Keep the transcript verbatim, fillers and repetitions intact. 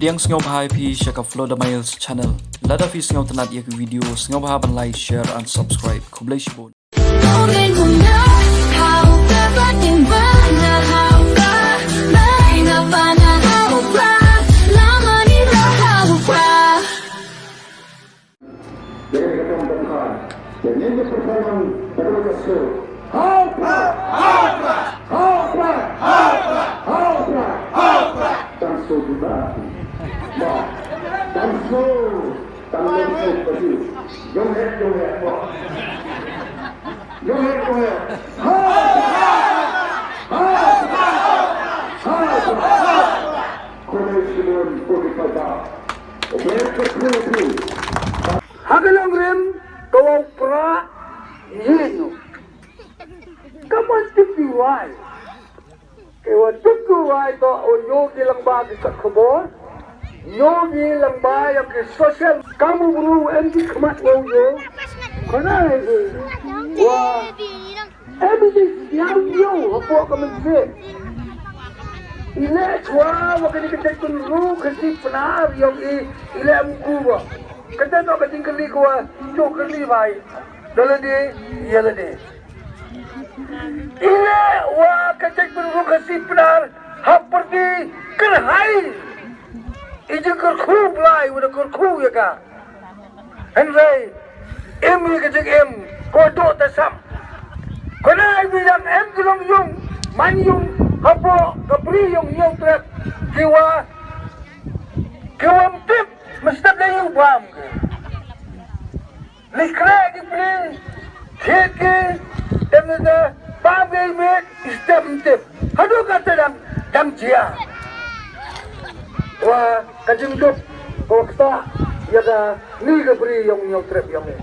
Pdiang sngewbha ïa phi sha ka Floda Miles channel. Lada phi sngewtynnat ïa ka video, sngewbha ban like, share and subscribe. Khublei shibun. Ha ka long rim ka wa u Prah ïa no. Ka mon tip ki wai. Ki wa tip ki wai to o yo ki lang ba ki sa khubor. Yo ki lang ba ya ki social. Ka mu bru em ki khmat wa u yo. Ka na wa. Em ki siam yo hapo ka men se. Ile chwa wa ka ni ka tek kun ru ka si pnar yo i ile em ku wa. Ka tek no ka ting ka li ko wa. Yo ka li bai. Dole di, yele di. Ile wa ka tek kun ru ka si pnar. Hap perti kerhai. Iji kerkhu blai, wa da kerkhu ya ka. Hynrei, im hi ka jingim, ko doh ta sam. Ko na ai bi dang em ki long yung, man yung, hapoh ka bri yung Hynñiewtrep, ki wa, ki wa mtip, mestep da yung bam ki. Li kre ki bri, thied ki, tem ne da, bam ki met, step mtip. Haduh kata dang, dang jia. Wa ka jingduk, ko kata, ya ka, ni ka bri yung Hynñiewtrep yung ni.